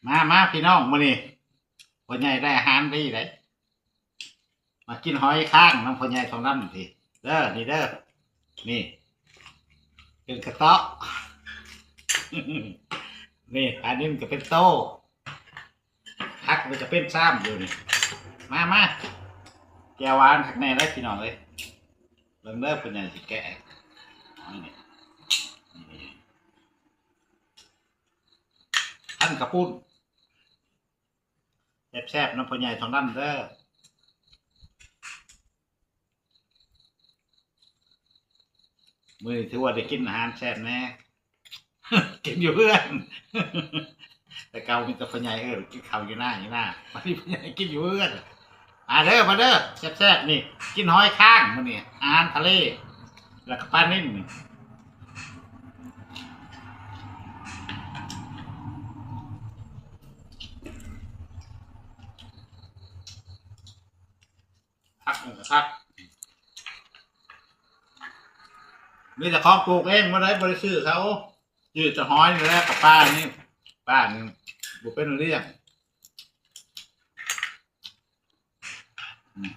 ມາ ມາພີ່ນ້ອງ ມື້ນີ້ພໍ່ໃຫຍ່ໄດ້ອາຫານດີເດ້ ມາກິນຫອຍຄາງນຳພໍ່ໃຫຍ່ທອງດຳພີ້ເດີ ນີ້ເດີ ນີ້ ເປັນກະເຕາະ ນີ້ ປານິນກໍເປັນໂຕ ຜັກນີ້ກໍເປັນຊາມຢູ່ນີ້ ມາ ມາ ແຈ່ວຫວານຄັກແນ່ເດີພີ່ນ້ອງເອີຍ ເບິ່ງເດີ ພໍ່ໃຫຍ່ຊິແກະ ນີ້ ນີ້ ພັນເຂົ້າປຸ້ນ ແຊບໆ ນຳພໍ່ໃຫຍ່ທອງດຳເດີ ມື້ນີ້ຖືວ່າໄດ້ກິນອາຫານແຊບແນ່ ກິນຢູ່ເຮືອນ ແຕ່ເກົ່າມີແຕ່ພໍ່ໃຫຍ່ ເອີ ກິນເຂົ້າຢູ່ນາ ຢູ່ນາ ບັດນີ້ພໍ່ໃຫຍ່ກິນຢູ່ເຮືອນ ມາເດີ ມາເດີ ແຊບໆ ນີ້ ກິນຫອຍຄາງມື້ນີ້ ອາຫານທະເລ ແລ້ວກໍປານິນນີ້ ຄັກ ເອີ ຄັກ ມີແຕ່ຂອງປູກເອງໝົດເລີຍ ບໍ່ໄດ້ຊື້ເຂົາ ຊື້ແຕ່ຫອຍນີ້ແຫຼະ ກັບປານີ້ ປານີ້ບໍ່ເປັນເລື່ອງ ອືມ.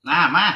ມາ ມາ